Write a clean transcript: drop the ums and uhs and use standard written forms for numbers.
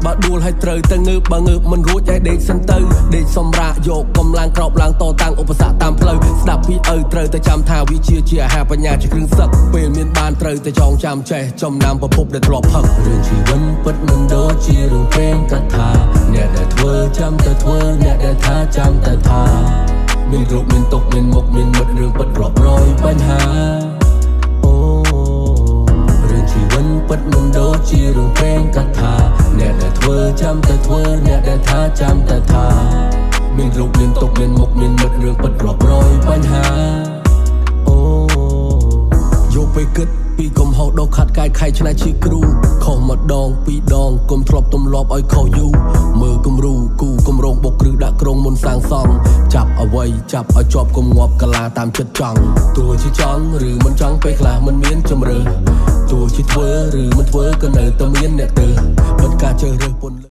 បើដួលឲ្យត្រូវទៅងើបបើងើបមិនរួចឲ្យដេកសិនទៅដេកសម្រាកយកកម្លាំងក្រោបឡើងតតាំងឧបសគ្គតាមផ្លូវស្ដាប់ពីឪត្រូវតែចាំថាវិជាជាអាហារបញ្ញាជាគ្រឿងសឹកពេលមានបានត្រូវតែចងចាំចេះចំណាំប្រភពដែលធ្លាប់ផឹករឿងជីវិតពិតមិនដូចជារឿងព្រេងកថាអ្នកដែលធ្វើចាំតែធ្វើអ្នកដែលថាចាំតែថាមានរូបមានទុកមានមុខមានមិត្តរឿងពិតរាប់រយបញ្ហាអូរឿងជីវិតពិតមិនដូចជារឿងព្រេងកថាអ្នកដែលធ្វើចាំតែធ្វើអ្នកដែលថាចាំតែថាមានរូបមានទុកមានមុខមានមិត្តរឿងពិតរាប់រយបញ្ហាអូយកពេលគិតពីកំហុសដោខាត់កាយខៃឆ្នៃជាគ្រូខុសម្ដងពីរដងកុំធ្លាប់ទម្លាប់ឲ្យខុសយូរមើលគំរូគូគម្រោងបុកគ្រឹះដាក់ក្រុងមុនសាងសង់ចាប់អ្វីចាប់ឲ្យជាប់កុំងាប់កាឡាតាមចិត្តចង់ទោះជាចង់ឬមិនចង់ពេលខ្លះមិនមានជំរឿទោះជាធ្វើឬមិនធ្វើក៏នៅតែមានអ្នកទើបិទការជ្រើសរើស